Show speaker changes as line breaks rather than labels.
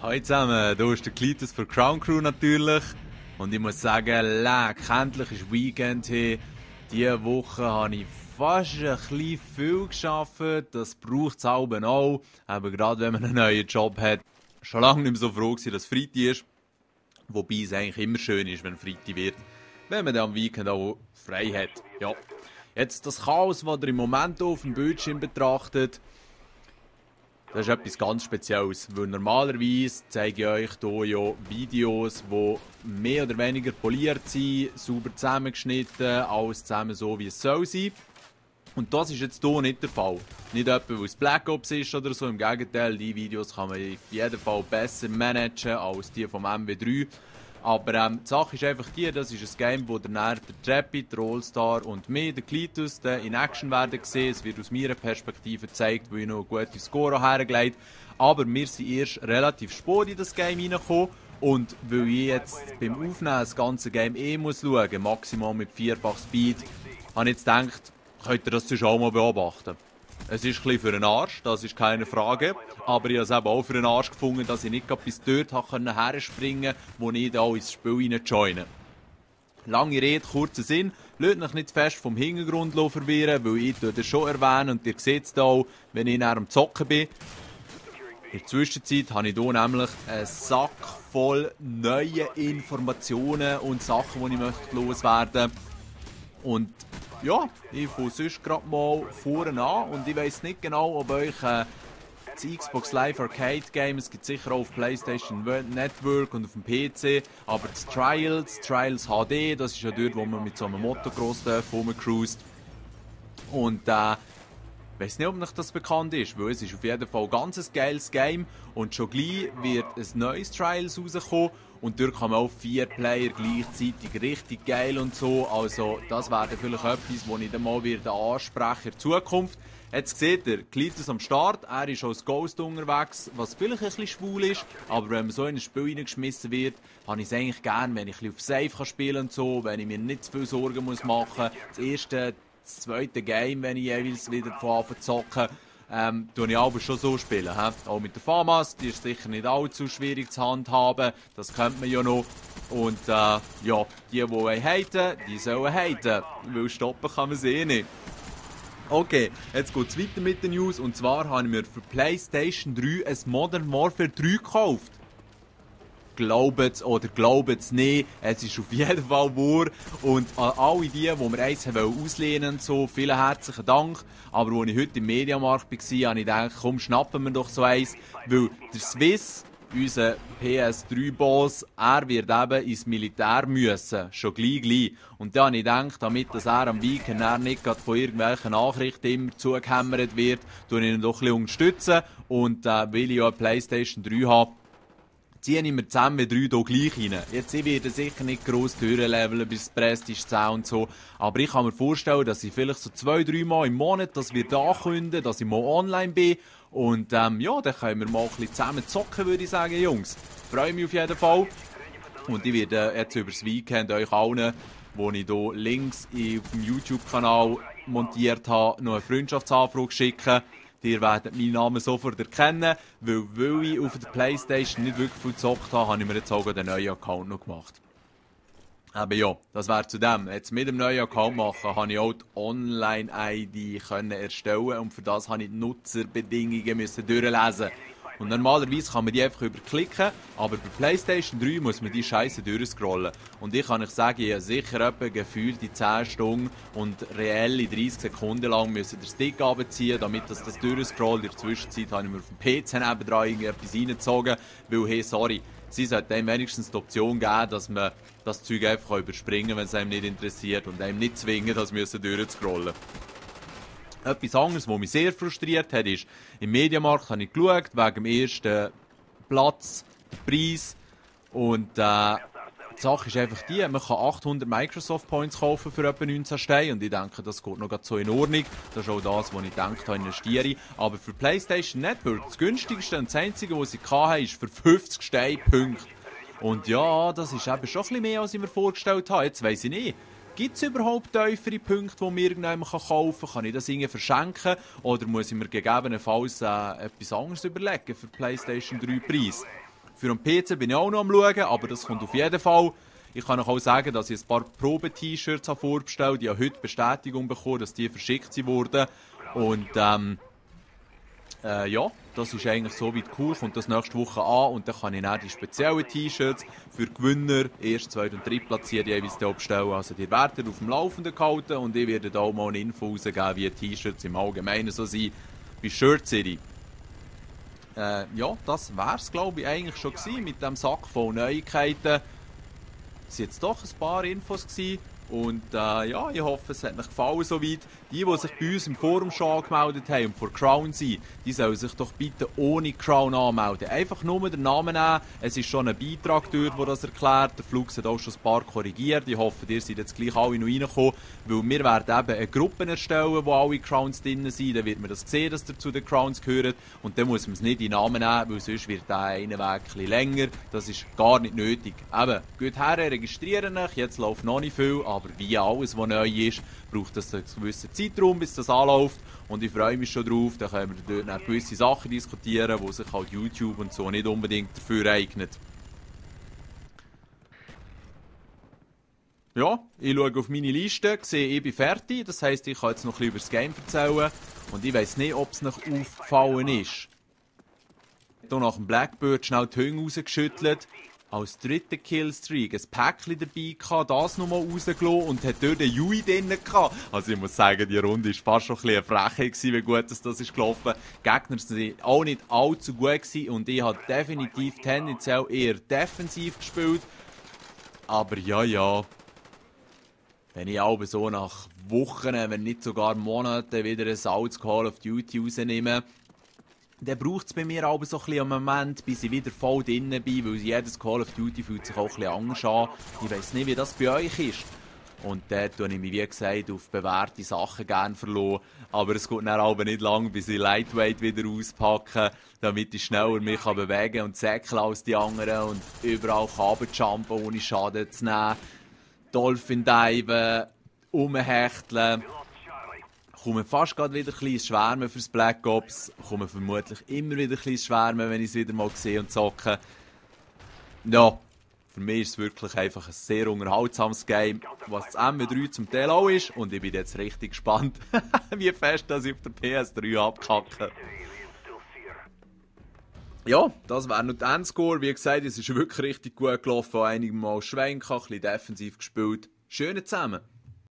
Hallo zusammen, hier ist der Klitus für Crown Crew natürlich. Und ich muss sagen, endlich ist Weekend hier. Diese Woche habe ich fast ein bisschen viel gearbeitet. Das braucht es auch. Aber gerade wenn man einen neuen Job hat. Schon lange nicht mehr so froh gewesen, dass Freitag ist. Wobei es eigentlich immer schön ist, wenn Freitag wird. Wenn man dann am Weekend auch frei hat. Ja. Jetzt das Chaos, das ihr im Moment auf dem Bildschirm betrachtet. Das ist etwas ganz Spezielles, weil normalerweise zeige ich euch hier ja Videos, die mehr oder weniger poliert sind, sauber zusammengeschnitten, alles zusammen so wie es soll sein. Und das ist jetzt hier nicht der Fall. Nicht etwa, weil es Black Ops ist oder so, im Gegenteil, die Videos kann man auf jeden Fall besser managen als die vom MW3. Aber die Sache ist einfach die, das ist ein Game, wo der Trappy, der Allstar und mir, der Klitus, in Action werden sehen. Es wird aus meiner Perspektive gezeigt, wo ich noch eine gute Score hergelegt habe. Aber wir sind erst relativ spät in das Game reingekommen. Und weil ich jetzt beim Aufnehmen das ganze Game muss schauen, maximal mit 4-fach Speed, habe ich jetzt gedacht, könnt ihr das sonst auch mal beobachten. Es ist ein bisschen für den Arsch, das ist keine Frage. Aber ich habe es eben auch für den Arsch gefunden, dass ich nicht bis dort herspringen konnte, wo ich da ins Spiel joinen. Lange Rede, kurzer Sinn. Lasst euch nicht fest vom Hintergrund verwirren, weil ich das schon erwähne und ihr seht es auch, wenn ich näher am Zocken bin. In der Zwischenzeit habe ich hier nämlich einen Sack voll neue Informationen und Sachen, die ich loswerden möchte. Und ja, ich fange sonst gerade mal vorne an und ich weiss nicht genau, ob euch das Xbox Live Arcade Game, es gibt sicher auch auf PlayStation Network und auf dem PC, aber das Trials HD, das ist ja dort, wo man mit so einem Motocross rumcruist. Und ich weiss nicht, ob euch das bekannt ist, weil es ist auf jeden Fall ein ganz geiles Game und schon gleich wird ein neues Trials rauskommen. Und dort kann man auch 4 Player gleichzeitig, richtig geil und so. Also das wäre vielleicht etwas, das ich dann mal ansprechen in Zukunft. Jetzt seht ihr, Klitus am Start, er ist als Ghost unterwegs, was vielleicht ein bisschen schwul ist. Aber wenn man so in ein Spiel reingeschmissen wird, habe ich es eigentlich gern, wenn ich ein bisschen auf Safe spielen kann und so, wenn ich mir nicht zu viel Sorgen machen muss. Das zweite Game, wenn ich jeweils wieder von Anfang zocken, tue ich aber schon so spielen. Auch mit der FAMAS, die ist sicher nicht allzu schwierig zu handhaben, das kennt man ja noch. Und ja, die haten, die sollen haten, weil stoppen kann man sie eh nicht. Okay, jetzt geht es weiter mit den News und zwar habe ich mir für PlayStation 3 ein Modern Warfare 3 gekauft. Glaubt es oder glaubt es nicht, es ist auf jeden Fall wahr. Und an alle die wir eins auslehnen und so, vielen herzlichen Dank. Aber als ich heute im Mediamarkt war, habe ich gedacht, komm, schnappen wir doch so eins. Weil der Swiss, unser PS3-Boss, er wird eben ins Militär müssen. Schon gleich. Und dann habe ich gedacht, damit dass er am Weekend nicht von irgendwelchen Nachrichten immer zugehämmert wird, tue ich ihn doch ein bisschen unterstützen. Und weil ich ja eine PlayStation 3 habe, ziehe ich mir zusammen mit 3 hier gleich rein. Jetzt, ich werde sicher nicht gross durchleveln bis Prestige 10 und so, aber ich kann mir vorstellen, dass ich vielleicht so 2-3 Mal im Monat das wird ankündigen, dass ich mal online bin. Und ja, dann können wir mal ein bisschen zusammen zocken, würde ich sagen, Jungs. Freue mich auf jeden Fall. Und ich werde jetzt über das Weekend euch allen, wo ich hier links auf dem YouTube-Kanal montiert habe, noch eine Freundschaftsanfrage schicken. Ihr werdet meinen Namen sofort erkennen, weil ich auf der Playstation nicht wirklich viel gezockt habe, habe ich mir jetzt auch den neuen Account noch gemacht. Aber ja, das wäre zu dem. Jetzt mit dem neuen Account machen, habe ich auch die Online-ID erstellen und für das habe ich die Nutzerbedingungen durchlesen. Und normalerweise kann man die einfach überklicken, aber bei PlayStation 3 muss man die Scheiße durchscrollen. Und ich kann euch sagen, ich habe sicher etwa gefühlte 10 Stunden und reelle 30 Sekunden lang müssen den Stick runterziehen, damit das durchscrollt. In der Zwischenzeit habe ich mir auf dem PC nebendran irgendetwas reingezogen, weil, hey, sorry, sie sollten einem wenigstens die Option geben, dass man das Zeug einfach überspringen kann, wenn es einem nicht interessiert und einem nicht zwingen, das durchzuscrollen. Etwas anderes, was mich sehr frustriert hat, ist, im Mediamarkt habe ich geschaut, wegen dem ersten Platz, den Preis. Und die Sache ist einfach die, man kann 800 Microsoft Points kaufen für etwa 19 Steine. Und ich denke, das geht noch so in Ordnung. Das ist auch das, was ich gedacht habe, investiere. Aber für PlayStation Network, das günstigste und das einzige, was ich hatte, ist für 50 Steine Punkte. Und ja, das ist eben schon ein bisschen mehr, als ich mir vorgestellt habe. Jetzt weiss ich nicht. Gibt es überhaupt tiefere Punkte, die man irgendjemand kaufen kann? Kann ich das irgendwie verschenken? Oder muss ich mir gegebenenfalls etwas anderes überlegen für PlayStation 3 Preis? Für den PC bin ich auch noch am schauen, aber das kommt auf jeden Fall. Ich kann euch auch sagen, dass ich ein paar Probe-T-Shirts vorbestellt habe. Ich habe heute Bestätigung bekommen, dass die verschickt wurden. Und ja, das ist eigentlich so weit cool. Kommt das nächste Woche an und dann kann ich dann die speziellen T-Shirts für Gewinner, erst, zweit und dritt platziert jeweils bestellen. Also die werden auf dem Laufenden gehalten und ich werde da auch mal eine Info rausgeben, wie T-Shirts im Allgemeinen so sind wie Shirt City. Ja, das wär's glaube ich eigentlich schon gewesen mit dem Sack voll Neuigkeiten. Es waren jetzt doch ein paar Infos gewesen. Und ja, ich hoffe, es hat euch gefallen soweit. Die sich bei uns im Forum schon angemeldet haben und vor Crown sind, die sollen sich doch bitte ohne Crown anmelden. Einfach nur den Namen nehmen. Es ist schon ein Beitrag dort, der das erklärt. Der Flux hat auch schon ein paar korrigiert. Ich hoffe, ihr seid jetzt gleich alle noch reingekommen. Weil wir werden eben eine Gruppe erstellen, wo alle Crowns drin sind. Dann wird man das sehen, dass ihr zu den Crowns gehört. Und dann muss man es nicht in den Namen nehmen, weil sonst wird der eine Weg ein bisschen länger. Das ist gar nicht nötig. Eben, geht her, registrieren euch. Jetzt läuft noch nicht viel. Aber wie alles, was neu ist, braucht das einen gewissen Zeitraum, bis das anläuft. Und ich freue mich schon drauf. Dann können wir dort noch gewisse Sachen diskutieren, wo sich halt YouTube und so nicht unbedingt dafür eignet. Ja, ich schaue auf meine Liste, sehe, ich bin fertig. Das heisst, ich kann jetzt noch ein bisschen über das Game erzählen. Und ich weiss nicht, ob es noch aufgefallen ist. Hier nach dem Blackbird schnell die Hänge rausgeschüttelt. Als dritter Killstreak ein Päckchen dabei gehabt, das nochmal rausgelassen und hat dort den Yui drin gehabt. Also ich muss sagen, die Runde war fast schon ein bisschen eine Frechheit gewesen, wie gut das ist gelaufen. Die Gegner sind auch nicht allzu gut gewesen und ich habe definitiv tendenziell eher defensiv gespielt. Aber ja. Wenn ich aber so nach Wochen, wenn nicht sogar Monaten wieder ein altes Call of Duty rausnehme, dann braucht es bei mir aber so ein bisschen einen Moment, bis ich wieder voll drin bin, weil jedes Call of Duty fühlt sich auch ein bisschen anders an. Ich weiss nicht, wie das bei euch ist. Und dort tue ich mich, wie gesagt, auf bewährte Sachen gerne verloren. Aber es geht dann aber nicht lang, bis ich Lightweight wieder auspacke, damit ich schneller mich bewegen kann und säckeln als die anderen und überall runterjumpen, ohne Schaden zu nehmen. Dolphin diven, umhechteln. Kommen fast gerade wieder ein bisschen Schwärmen fürs Black Ops. Kommen vermutlich immer wieder ein bisschen Schwärmen, wenn ich es wieder mal sehe und zocke. Ja, für mich ist es wirklich einfach ein sehr unterhaltsames Game, was das MW3 zum Teil auch ist. Und ich bin jetzt richtig gespannt, wie fest das ich auf der PS3 abkacke. Ja, das wäre noch der Endscore. Wie gesagt, es ist wirklich richtig gut gelaufen. Einige Mal schwenken, ein bisschen defensiv gespielt. Schön zusammen.